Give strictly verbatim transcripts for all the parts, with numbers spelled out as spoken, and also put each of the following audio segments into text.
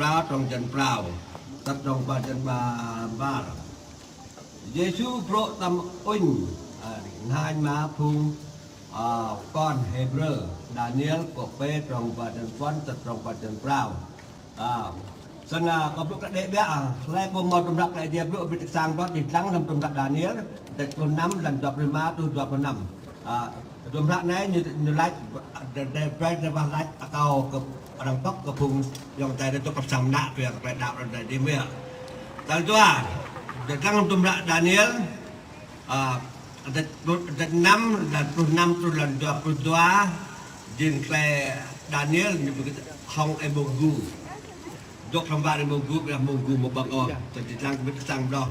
Hră trong črăn prao, tơ̆t trong pă črăn ba bar. Yêsu brŏk tăm uñ, a, hnanh mă phung, a, kon Hêbrơ, Daniel, kŏ pă trong pă črăn puăn, tơ̆t trong pă črăn prao. A, snăn, a, kâo blŭ kơ đe ƀiă, a, hlơi pô hmâo tơlơi hră Klei Aê Diê blŭ, ƀing ta sang blŏ, či dlăng hlăm tơlơi hră Daniel, tơ̆t pluh năm, lăn dua pluh rơma truh dua pluh năm. A, tơlơi hră anai ñu, ñu lač, đe, đe, đe, đe wah lač akâo kơ arăng pŏk kơ phung ayŏng adơi ta tŭ kơ sang mơnă, tui kơ klei đaŏ arăng đe dih mơ̆. Tal dua, tơ̆t dlăng tơlơi hră Daniel, a, tơ̆t, tơ̆t năm, lăn pluh năm truh lăn dua pluh dua, jing klei Daniel ñu ƀu hŏng ih mơ̆ng gŭ. Dŏ hlăm war ih mơ̆ng gŭ, ƀiădah mơ̆ng gŭ mơ̆ ƀơ̆ng ôh, tơ̆t či dlăng kơ ƀing ta sang blŏ.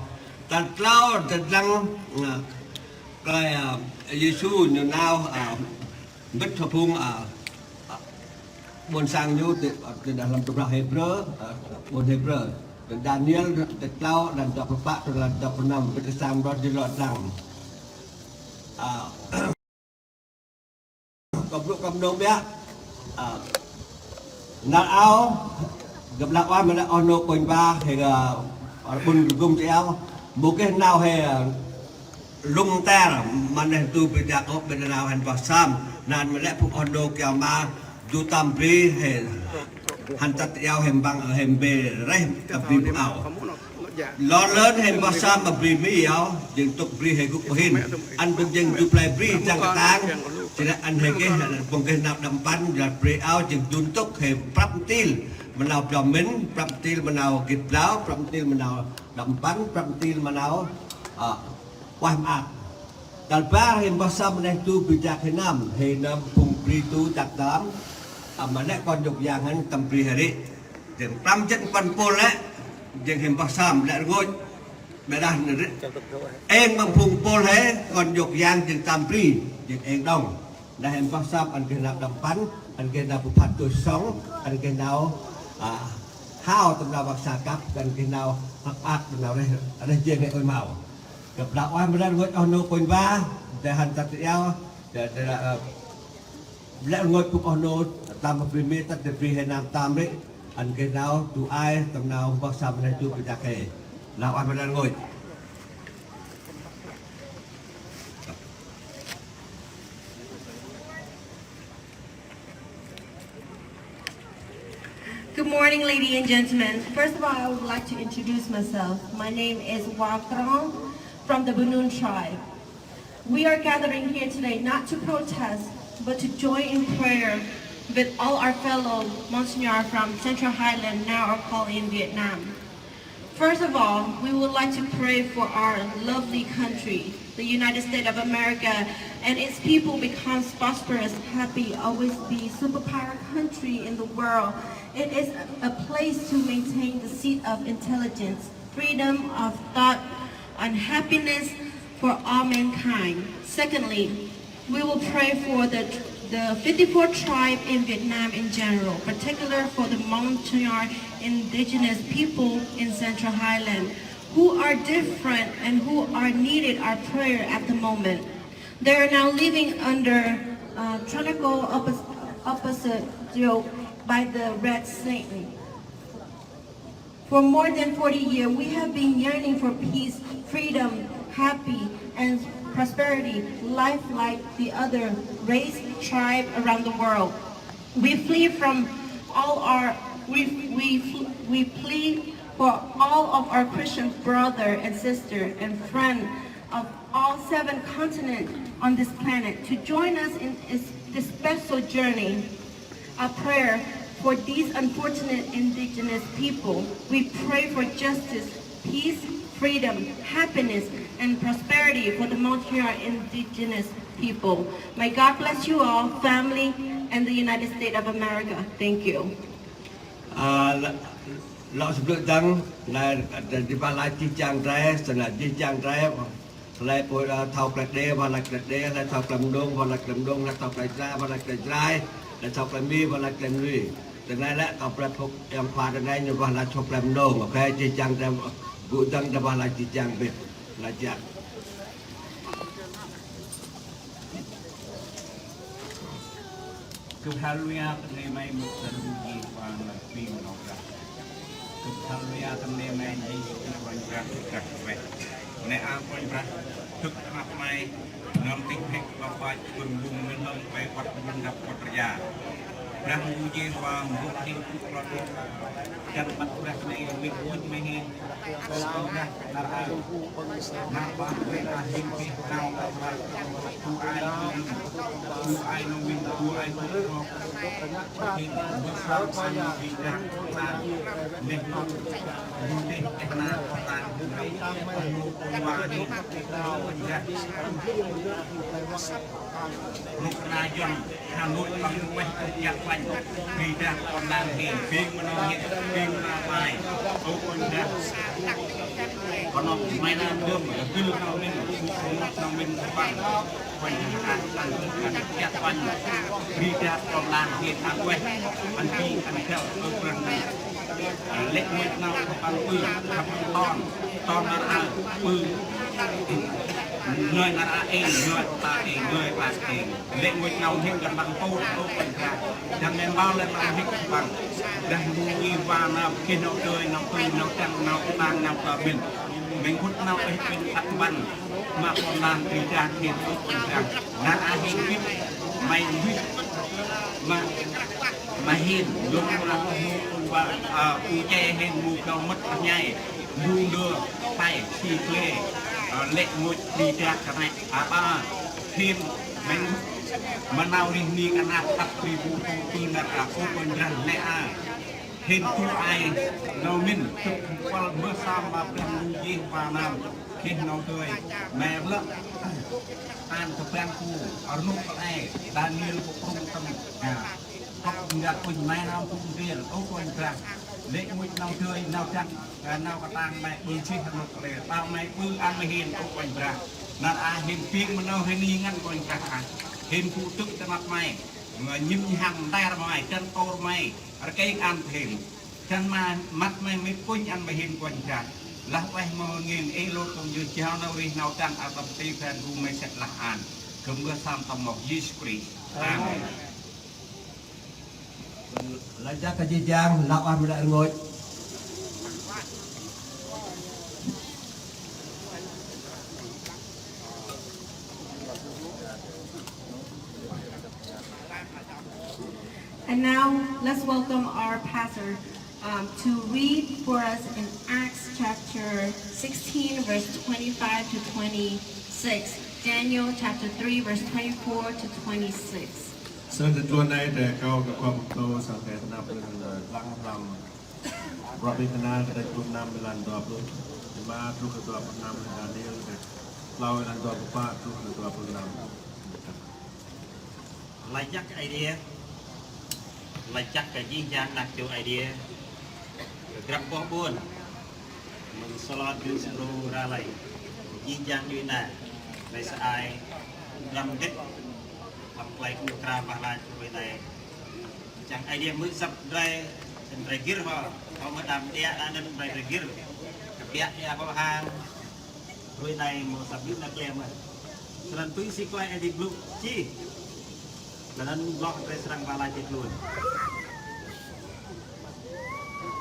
Tal tlâo, tơ̆t dlăng, a, klei, a, Yêsu ñu nao, a, mbĭt hăng phung, a, a, ƀôn sang ñu ti, a, ti đah hlăm tơlơi hră Hêbrơ, a, ƀôn Hêbrơ. Daniel, tơ̆t tlâo, lăn dua pluh pă truh lăn dua pluh năm, ƀing ta sang blŏ či lŏ dlăng. A, kâo blŭ kơ mơnơ̆ng biă. A, năl ao, gơ̆p lah wah mơ̆ lĕ oh nô kônh ba, hê, a, ƀun gum ti ao, mơ̆ geh nao hê, a, lŭng ter, mơ̆ neh tŭ ƀing Yakôb ƀing nao hên boh sam, anŭn mơ̆ lĕ phung oh nô kiaŏ mă, djru tam bri hê, hăn tăt iâu hê ƀăng, hê ƀe reh kơ bri ƀu ao. Lŏn lơn hê boh sam mă bri Mi iâu, jing tŭk bri hê gŭk ƀu hĭn. Anŭn ƀing jing djru plei bri čang kơtang, či lĕ anŭn hê geh, ƀơ̆ng geh nao đăm păn, jing bri ao, jing dun tŭk hê prăp mơtil, mơnao blâo mĭn, prăp mơtil mơnao git blâo, prăp mơtil mơnao đăm păn, prăp mơtil mơnao, a, wah mơak. Tal ƀar hê boh sam mơ̆ neh tŭ ƀing jak hê năm, hê năm phung bri tŭ jak tơm, a, mơ̆ lĕ kon yŏk yang hăn tăm bri hê rĭ. Jing tăm jĕt kon pôl lĕ, jing hê boh sam lĕ rơngot. Ƀiădah anŭn rĭ. Eng mơ̆ng phung pôl hê, kon yŏk yang jing tăm bri, jing eng đŏng. Đah hê boh sam, anŭn geh nao đăm păn, anŭn geh nao pơphat tui sŏng, anŭn geh nao, a, hao tơm nao wăk sa kăp, anŭn geh nao hơ̆k mơak tơm nao reh, reh jeng hê ơi mâo. Gơ̆p lah wah mơ̆ lĕ rơngot oh nô kônh ba, dêh hăn tăt iâu, dêh, dêh, a, lĕ rơngot phung oh nô, tăm bri Mi tăt dêh bri hê năm tăm rĭ, anŭn geh nao tŭ ai tơm nao boh sam mơ̆ neh tŭ ƀing jak hê. Lah wah mơ̆ lĕ rơngot. Good morning, ladies and gentlemen. First of all, I would like to introduce myself. My name is Wa Krong from the Bunun tribe. We are gathering here today not to protest, but to join in prayer with all our fellow Monsignor from Central Highland, now are called in Vietnam. First of all, we would like to pray for our lovely country, the United States of America, and its people becomes prosperous, happy, always be superpower country in the world. It is a place to maintain the seat of intelligence, freedom of thought, and happiness for all mankind. Secondly, we will pray for the, the fifty-four tribe in Vietnam in general, particular for the Hmong Cham indigenous people in Central Highland, who are different and who are needed our prayer at the moment. They are now living under, uh, tyrannical oppos-, oppressive by the Red Satan. For more than forty years, we have been yearning for peace, freedom, happy, and prosperity, life like the other race, tribe around the world. We flee from all our, we, we, fl-, we plead for all of our Christian brother and sister and friend of all seven continents on this planet to join us in this, this special journey. A prayer for these unfortunate indigenous people. We pray for justice, peace, freedom, happiness, and prosperity for the Hmong Cham indigenous people. May God bless you all, family, and the United States of America. Thank you. A, lă-, lŏ sơblư̆ dơ̆ng, anai, a, dĭ wah lač jih jang drei, snăn jih jang drei, hlei pô, a, thâo klei Êđê, wah lač klei Êđê, hlei thâo klei mơnông, wah lač klei mơnông, hlei thâo klei Jrai, wah lač klei Jrai, hlei thâo klei Mi, wah lač klei Mi. Tơ anai lĕ kâo brei phŭk ayŏng khua tơ anai ñu wah lač thâo klei mơnông, ôkê, jih jang drei gŭ dơ̆ng drei wah lač jih jang bĕ, lač jăk. Kơ Haleluya, kơ anei mơ̆ mơ̆ kơ anei mơ̆ kơ anei mơ̆ kơ anei mơ̆. Haleluya, tơm anai mơ̆n, Yêsu Kôranh Brah, Brah Kôranh. Anai, a Kôranh Brah, tŭk tơnap mai, nơm tih phek, lŏk ƀač, bưng bung, nơm ƀai quăt, bưng dăp quăt rơya. Brah Yêsu Yêhôwa, mơ̆ng hĭ tŭk lŏk, dăn măt Brah anai, mĭn kuč mơ̆n hĭ, Kôranh Brah, nar a, nar ƀă, mĭn a hĭ pih, nao, nao, nao, tu ai, tu ai, nao mĭn, tu ai, tu ai, Kôranh Brah, ăn, ăn, ăn kiăo kơnang hĭ, ăn weh, ăn pi, ăn găl, ơ Kôranh Brah. Ơ, lĕ ngui nao kơ păng pư, kơ păng ton, ton nar a, pư. Ngui nar a eng, ngui ta eng, ngui plas eng. Lĕ ngui nao hĭ kơ păng pô, Ơ Kôranh Brah. Dăn mơ̆n ƀao lĕ nao hĭ kơ păng. Dah ngui wa nao, kơ nao tơi, nao pư, nao čang, nao kơnang, nao kơ mĭn. Mơ̆ng hŭt nao ih pin tăk ƀăn. Mă kơnang tui dah hĭ, Ơ Kôranh Brah. Nar a hĭ wĭt, mai wĭt, mă, mă hĭn, yua kơ mă hŭt, ƀă, a, u čê hĭn mu kơ mơ̆t ñai, lu lơ, tai, si klê, a, lĕ ngui tui dah kơnang, a, ƀă, hĭn, mơ̆ng, mơnao rĭm ni kơnang tăp rĭm bu pô pư nar a, Ơ Kôranh Brah lĕ a. Hĭn tu ai, nao mĭn, tŭk kơpal mơ̆ sa mă Brah Yêsu Yêhôwa anăn, kơ nao tơi, mă blă, an kơ păng pô, rơnŭk pơai, Daniel pô prŭng tơm, ya. Kŏk ngă kuñ mă nao pŭ ndrel, Ơ Kôranh Brah, lĕ ngui nao tơi, nao čang, nao kơtang mă ƀơi čih rơnŭk pơai, tao mă ƀơi an mă hĭn, Ơ Kôranh Brah. Nar a hĭn ping mơnao hĭn ngăn Kôranh Brah a. Hĭn pŭ tŭk tơnap mai, ngă ñĭm ñham ntar mai, čăn tôr mai, rơkơi an hĭn. Čăn mă, măt mai mĭt kuñ an mă hĭn Kôranh Brah. Lah weh mơ̆ ngên ê lô tông yua jao nao rĭm nao čang a tơm ti phen ru mơ̆ sĕt lah an. Kơmơ̆ sam tơm mơ̆ Yêsu Krist. Amen. Laih jak kơ jih jang, lăp ah mơ̆ đă rơngot. And now, let's welcome our pastor, um, to read for us in Acts chapter sixteen, verse twenty-five to twenty-six, Daniel chapter three, verse twenty-four to twenty-six. Snăn tơdruă anei drei akâo kơ khua pơtô sang drei tơnap lưng, ơ, lăng hlăm Bruă Ƀĭng Kơna kdrêč pluh năm êlan dua pluh êma truh kơ dua pluh năm, Daniel kdrêč klâo êlan dua pluh pă truh kơ dua pluh năm. Laih jak kơ Aê Diê, laih jak kơ jih jang anak čô Aê Diê, kơ grăp boh ƀôn, mơ̆ng Salon Dŭn Sơrô Raleigh, jih jang djuê ana, klei sa ai, dram dĭt, hlăm klei kơnuk kra wah lač hruê anei. Čang Aê Diê hmư̆ asăp drei, snăn drei gĭr hŏ, hŏ mơ̆ đăm ƀiă anăn drei, drei gĭr. Kbiă ia hŏ hăng, hruê anei mâo sa blư̆ nao klei mơ̆n. Snăn tui si klei Aê Diê blŭ čih. Leh anăn blŏ drei srăng wah lač tui tluôn.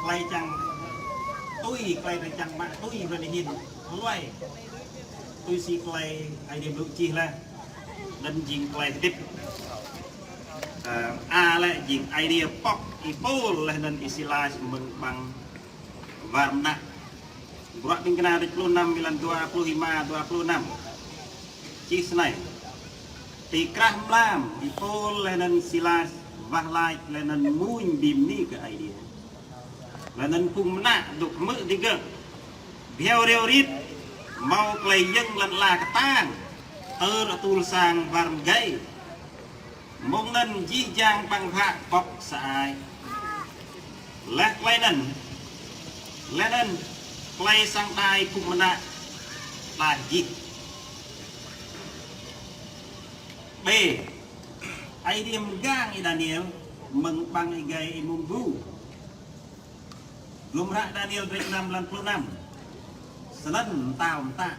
Klei čang tui, klei drei čang mă tui hruê anei hĭn. Hluai. Tui si klei Aê Diê blŭ čih leh. Anăn jing klei hdĭp. Ơ, a lĕ jing Aê Diê pŏk Y-Pôl leh anăn Y-Silas mơ̆ng ƀăng war mơnă. Bruă Ƀĭng Kơna kdrêč pluh năm êlan dua pluh êma, dua pluh năm. Čih snei. Ti krah mlam Y-Pôl leh anăn Y-Silas wah lač leh anăn mmuñ bi mni kơ Aê Diê. Leh anăn phung mơnă dôk hmư̆ digơ̆. Bhiâo riâo rit, mâo klei yơ̆ng lăn ala ktang, tơl atur sang war mgei. Mơ̆ng anăn jih jang ƀăng bhă pŏk sa ai. Leh klei anăn, leh anăn klei săng đai phung mơnă đah jih. Bê, Aê Diê mgang Y-Daniel mơ̆ng ƀăng êgei êmông gu. Hlăm hră Daniel kdrêč năm êlan pluh năm. Snăn mtao mtă.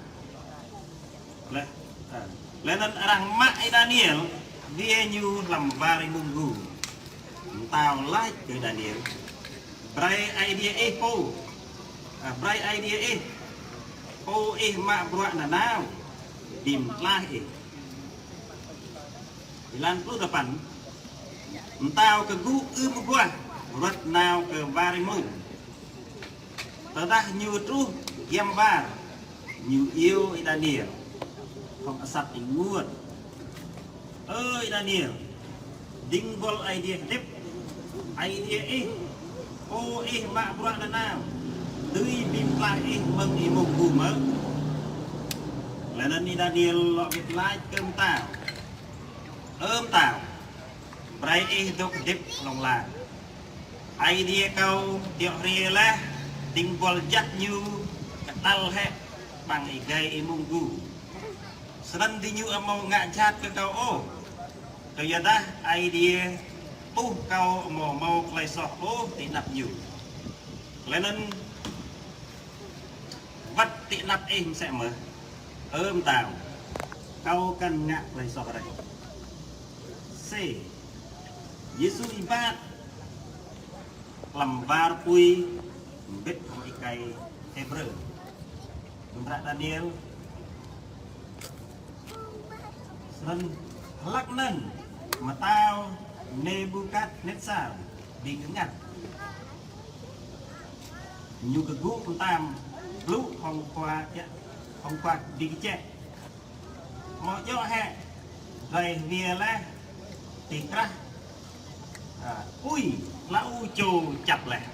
Leh, ơ, leh anăn arăng mă Y-Daniel, djiê ñu hlăm war êmông gu. Mtao lač kơ Y-Daniel: Brei Aê Diê ih pô, Brơi Aê Diê ih, pô ih mă bruă nanao, bi mtlaih ih. Êlan pluh dua păn. Mtao kơgŭ ưm aguah, ruăt nao kơ war êmông. Tơdah ñu truh giăm war, ñu iâu Y-Đaniel hăng asăp ênguôt: Ơ Y-Đaniel, ding buăl Aê Diê hơdip, Aê Diê ih, pô ih mă bruă nanao, dưi bi mtlaih ih mơ̆ng êmông gu mơ̆? Laih anŭn Y-Đaniel lŏ wĭt laĭ kơ mtao: Ơ mtao, brơi ih dŏ hơdip hlŏng lar. Aê Diê kâo tiŏ hriê laih, ding buăl jak ñu kơđăl hĕ ƀăng êgei êmông gu. Snăn diñu amâo ngă jhat kơ kâo ôh, kơyuadah Aê Diê ƀuh kâo amâo mâo tơlơi soh ôh ti anăp ñu. Laih anŭn wơ̆t ti anăp ih msĕ mơ̆n, ơ mtao, kâo kăn ngă tơlơi soh rai. Sê, Yêsu êbat hlăm war apui mbĭt hăng êkei Hêbrơ. Hră Đaniel. Snăn hlăk anŭn mtao Nebukatnetsar bi kơngăt. Ñu kơgŭ mtam blŭ hŏng khua, hŏng khua bi kơčĕ: Amâo djơ̆ hĕ drei hwiê laih ti krah, a, apui, hlâo čô čăp laih?